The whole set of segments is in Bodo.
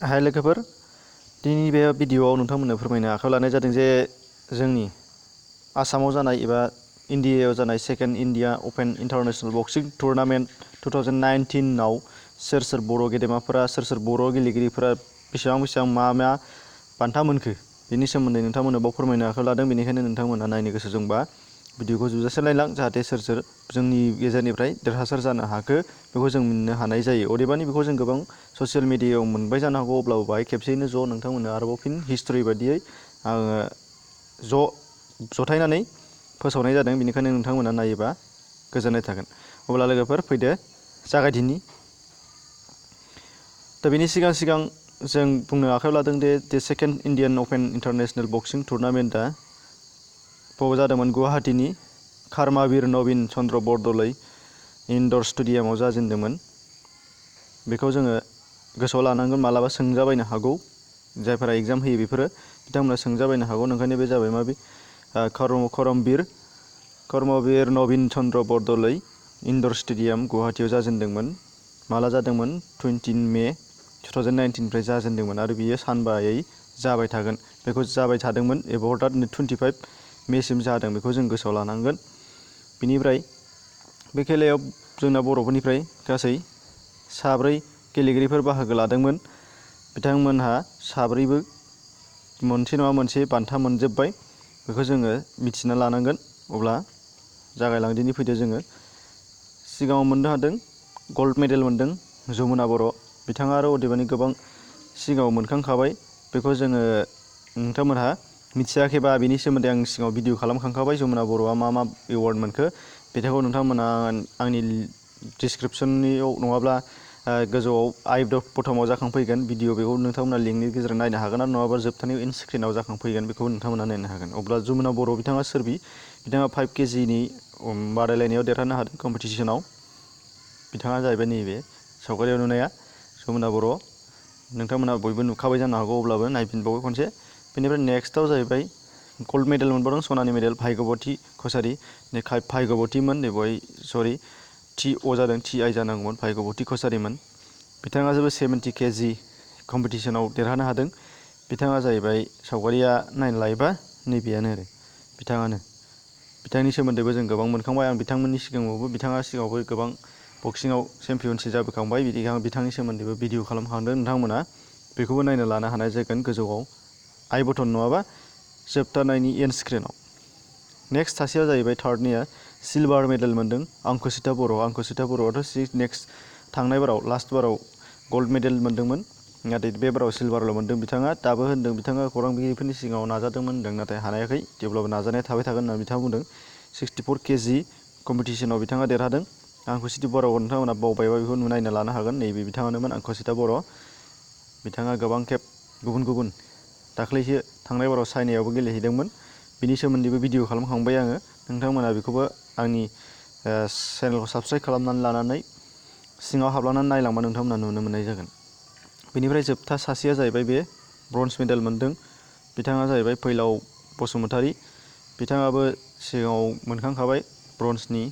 हाय लोगोफोर, दिनैनि बे भिडिअआव नोंथांमोननो फोरमायनो आखायाव लानाय जादों जे जोंनि आसामाव जानाय एबा इन्डियायाव जानाय सेकेन्ड इन्डिया अपेन इन्टारनेशनेल बक्सिं टुर्नामेन्ट 2019 आव सोर बर' गेदेमाफोरा सोर बर' गेलेगिरिफोरा बेसेबां मा बान्था मोनखो बेनि सोमोन्दै नोंथांमोननो बाव फोरमायनो आखायाव लादों। बेनिखायनो नोंथांमोना नायनो गोसो दंबा भिडिअखौ जोबजासे नायलां, जाहाथे सोर जोंनि गेजेरनिफ्राय देरहासार जानो हाखो बेखौ जों मिन्नो हानाय जायो। अदेबानि बेखौ जों गोबां ससियेल मिडियायाव मोनबाय जानो हागौ, अब्लाबो बाहाय खेबसेयैनो ज' नोंथांमोननो आरोबाव फिन हिस्टरि बायदियै आङो जथायनानै फोसावनाय जादों। बेनिखायनो नोंथांमोना नायोबा गोजोननाय थागोन। अब्ला लोगोफोर फैदो जागायदिनि। दा बेनि सिगां जों बुंनो आखायाव लादों दि सेकेन्ड इन्डियान अपेन इन्टारनेशनेल बक्सिं टुर्नामेन्टआ बाव जादोंमोन गुवाहाटीनि कार्मावीर नवीन चन्द्र बरदलै इनड'र स्टेडियामाव जाजेनदोंमोन। बेखौ जोङो गोसोआव लानांगोन, मालाबा सोंजाबायनो हागौ। जायफोरा एग्जाम होयो बेफोरो बिथांमोना सोंजाबायनो हागौ। ओंखायनो बे जाबाय माबे कर्मवीर नवीन चन्द्र बरदलै इनड'र स्टेडियाम गुवाहाटीयाव जाजेनदोंमोन। माला जादोंमोन? 20 मे 2019निफ्राय जाजेनदोंमोन आरो बियो सानबायै जाबाय थागोन। बेखौ जाबाय थादोंमोन एबाउट 25 मेसिम जादों, बेखौ जों गोसोआव लानांगोन। बिनिफ्राय बे खेलायाव जोंना बर'फोरनिफ्राय गासै 7 गेलेगिरिफोर बाहागो लादोंमोन। बिथांमोनहा 7बो मोनसे नङा मोनसे बान्था मोनजोब्बाय, बेखौ जोङो मिथिना लानांगोन। अब्ला जागायलांदिनि फैदो जोङो। सिगाङाव मोननो हादों गल्ड मेडेल मोनदों जमुना बर'। बिथाङा आरो अदेबानि गोबां सिगाङाव मोनखांखाबाय। बेखौ जोङो नोंथांमोनहा मिथियाखैबा बेनि सोमोन्दै आं सिगाङाव भिडिअ खालामखांखाबाय। जमुना बर'आ मा एवार्ड मोनखो बेखौ नोंथांमोना आंनि डिसक्रिपसननियाव नङाब्ला गोजौआव आइ बटमाव जाखांफैगोन भिडिअ, बेखौ नोंथांमोना लिंकनि गेजेरजों नायनो हागोन आरो नङाबा जोबथानायाव इन स्क्रिनाव जाखांफैगोन, बेखौ नोंथांमोना नायनो हागोन। अब्ला जमुना बर' बिथाङा सोरबि? बिथाङा 5 केजिनि बादायलायनायाव देरहानो हादों कम्पिटिसनाव। बिथाङा जाहैबाय नैबे सावगारियाव नुनाया जमुना बर'। नोंथांमोना बयबो नुखाबाय जानो हागौ, अब्लाबो नायफिनबावो खनसे। बेनिफ्राय नेक्स्टआव जाहैबाय गल्ड मेडेल मोनबावदों सनानि मेडेल भाइग्यबती कोचारी। भाइग्यबतीमोन बेवहाय TO जादों, TI जानांगौमोन, भाइग्यबती कोचारीमोन। बिथाङा जेबो 70 केजि कम्पिटिसनाव देरहानो हादों। बिथाङा जाहैबाय सावगारिया नायनो लायोबा नैबेयानो आरो बिथाङानो। बिथांनि सोमोन्दैबो जों गोबां मोनखांबाय। आं बिथांमोननि सिगाङावबो गोबां बक्सिंआव चेम्पियनशिप जाबोखांबाय। बिथांनि सोमोन्दैबो भिडिअ खालामखांदों। नोंथांमोना बेखौबो नायनो लानो हानाय जागोन गोजौआव आइ बटन नङाबा जोबथानायनि एन्ड स्क्रिनाव। नेक्स्ट सासेया जाहैबाय थार्डनिया सिलभार मेडेल मोनदों अंकुशिता बर'। अंकुशिता बर'आथ' नेक्स्ट थांनाय बाराव लास्ट बाराव गल्ड मेडेल मोनदोंमोन, नाथाय बे बाराव सिलभारल' मोनदों बिथाङा। दाबो होनदों बिथाङा खौरांगिरिफोरनि सिगाङाव नाजादोंमोन होनदों, नाथाय हानायाखै। जेब्लाबो नाजानाया थाबाय थागोन होनना बिथाङा बुंदों। 64 केजि कम्पिटिसनाव बिथाङा देरहादों। अंकुशिता बर'खौ नोंथांमोना बावबायबा बेखौ नायना लानो हागोन। नैबे बिथाङानोमोन अंकुशिता बर'। बिथाङा गोबां खेब गुबुन दाख्लैसो थांनाय बाराव चाइनायावबो गेलेहैदोंमोन। बिनि सोमोन्दैबो भिडिअ खालामखांबाय आङो। नोंथांमोना बेखौबो आंनि चेनेलखौ साबस्क्राइब खालामनानै लानानै सिङाव हाबलांनानै नायलांबा नोंथांमोना नुनो मोननाय जागोन। बेनिफ्राय जोबथा सासेया जाहैबाय बे ब्रन्ज मेडेल मोनदों। बिथाङा जाहैबाय पwilao बसुमतारी। बिथाङाबो सिगाङाव मोनखांखाबाय ब्रन्जनि।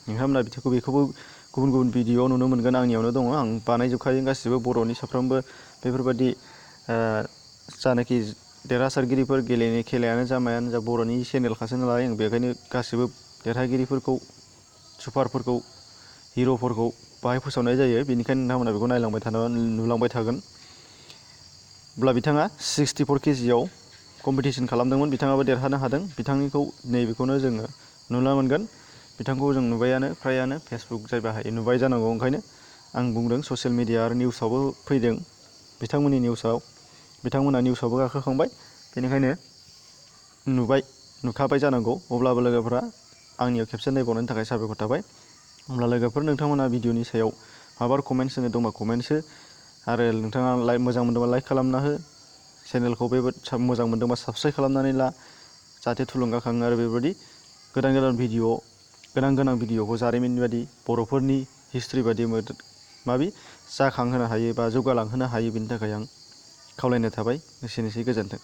नोंथांमोना बेखौबो गुबुन भिडिअआव नुनो मोनगोन। आंनियावनो दङ, आं बानायजोबखायो गासिबो बर'नि साफ्रोमबो बेफोरबायदि जानाखि देरहासारगिरिफोर गेलेनाय खेलायानो जा मायानो जा बर'नि चेनेलखासो नालाय, आं बेखायनो गासिबो देरहागिरिफोरखौ सुपारफोरखौ हिर'फोरखौ बाहाय फोसावनाय जायो। बेनिखायनो नोंथांमोना बेखौ नुलांबाय थागोन। अब्ला बिथाङा 64 केजियाव कम्पिटिसन खालामदोंमोन, बिथाङाबो देरहानो हादों। बिथांनिखौ नैबेखौनो जोङो नुनो मोनगोन। बिथांखौ जों नुबायानो फ्रायानो, फेसबुक जाय बाहायो नुबाय जानांगौ। ओंखायनो आं बुंदों ससियेल मिडिया आरो निउसावबो फैदों। बिथांमोना निउसावबो गाखोखांबाय, बेनिखायनो नुखाबाय जानांगौ। अब्लाबो लोगोफोरा आंनियाव खेबसे नायबावनायनि थाखाय साबायखर थाबाय। अब्ला लोगोफोर नोंथांमोना भिडिअनि सायाव माबाफोर कमेन्ट्स होनो दंबा कमेन्ट्स हो, आरो नोंथाङा मोजां मोनदोंबा लाइक खालामना हो। चेनेलखौ मोजां मोनदोंबा साबस्क्राइब खालामनानै ला, जाहाथे थुलुंगाखाङो आरो बेबायदि गोनां भिडिअखौ जारिमिन बायदि बर'फोरनि हिस्ट्रि बायदि जाखांहोनो हायो बा जौगालांहोनो हायो। बेनि थाखाय आं खावलायनाय थाबाय। एसेनोसै, गोजोन्थों।